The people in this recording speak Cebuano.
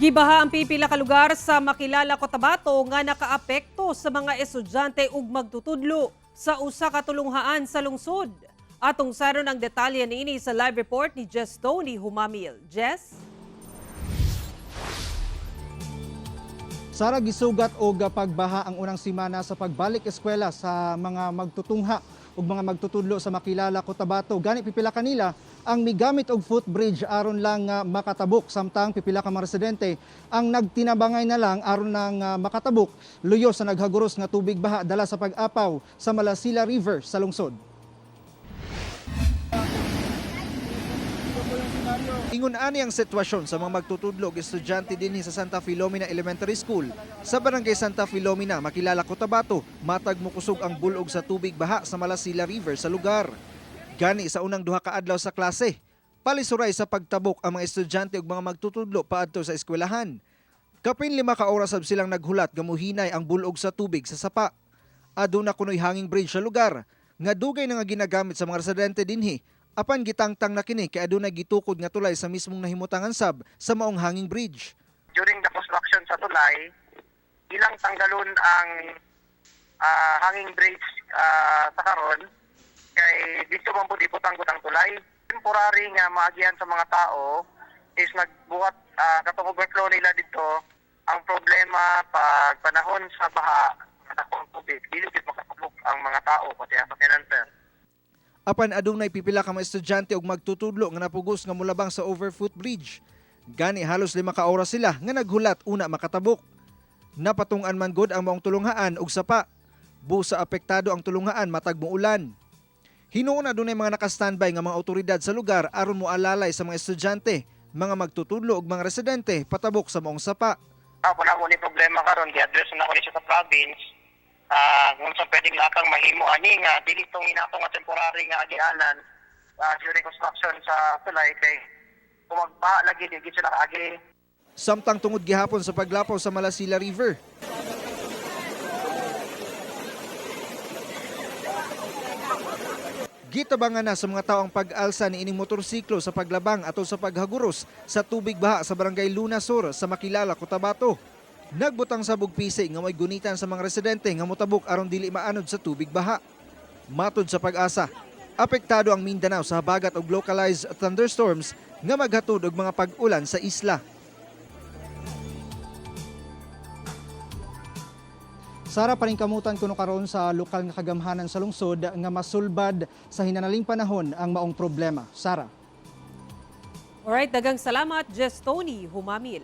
Gibaha ang pipila ka lugar sa Makilala, Cotabato nga nakaapekto sa mga estudyante ug magtutudlo sa usa ka tulunghaan sa lungsod. Atong saron ang detalye niini sa live report ni Jess Tony Humamil. Jess? Sara, gisugat og pagbaha ang unang simana sa pagbalik eskwela sa mga magtutungha ug mga magtutudlo sa Makilala, Cotabato. Gani pipila kanila ang migamit og footbridge aron lang nga makatabok, samtang pipila ka mga residente ang nagtinabangay na lang aron nang makatabok luyo sa naghaguros nga tubig baha dala sa pag-apaw sa Malasila River sa lungsod. Ingon ani ang sitwasyon sa mga magtutudlo ug estudyante dinhi sa Santa Filomena Elementary School sa Barangay Santa Filomena, Makilala, Cotabato, matag mokusog ang bulog sa tubig baha sa Malasila River sa lugar. Gani sa unang 2 ka adlaw sa klase, palisuray sa pagtabok ang mga estudyante ug mga magtutudlo paadto sa eskwelahan. Kapin 5 ka oras sab silang naghulat nga muhinay ang bulog sa tubig sa sapa. Aduna kunoy hanging bridge sa lugar nga dugay na nga ginagamit sa mga residente dinhi, apan gitangtang na kini kay adunay gitukod nga tulay sa mismong nahimutangan sab sa maong hanging bridge. During the construction sa tulay, ilang tanggalon ang hanging bridge sa karon kay dito man po ibutang ang tulay. Temporary nga maagian sa mga tao is nagbuhat katong overflow nila dito. Ang problema, pag panahon sa baha, ang tubig, dili gid makatabok ang mga tao pati ang sakyanan, sir. Apan adunay pipila ka mga estudyante ug magtutudlo nga napugos nga molabang sa overfoot bridge. Gani halos 5 ka oras sila nga naghulat una makatabok. Napatung-an man gud ang maong tulunghaan og sapa. Busa apektado ang tulunghaan matag muulan. Hinuon adunay mga naka-standby nga mga otoridad sa lugar aron moalalay sa mga estudyante, mga magtutudlo ug mga residente patabok sa maong sapa. Wala ko ni problema karon, gi-address na ko ni siya sa province. Kung sa pwedeng lakang mahimo ani nga dili tong inato nga temporary nga agianan during construction sa tulay kay kung magbaha lagi di gid sila kaagi. Samtang tungod gihapon sa paglapaw sa Malasila River, gitabangan na sa mga tao ang pag-alsa ni ining motorsiklo sa paglabang ato sa paghaguros sa tubig baha sa Barangay Luna Sur sa Makilala, Cotabato. Nagbutang sa pisi nga may gunitan sa mga residente nga motabok aron dili maanod sa tubig baha. Matod sa Pag-asa, apektado ang Mindanao sa habagat og localized thunderstorms nga maghatod og mga pag-ulan sa isla. Sara, paningkamutan kuno karon sa lokal nga kagamhanan sa lungsod nga masulbad sa hinanaling panahon ang maong problema. Sara. Alright, dagang salamat, Jess Tony Humamil.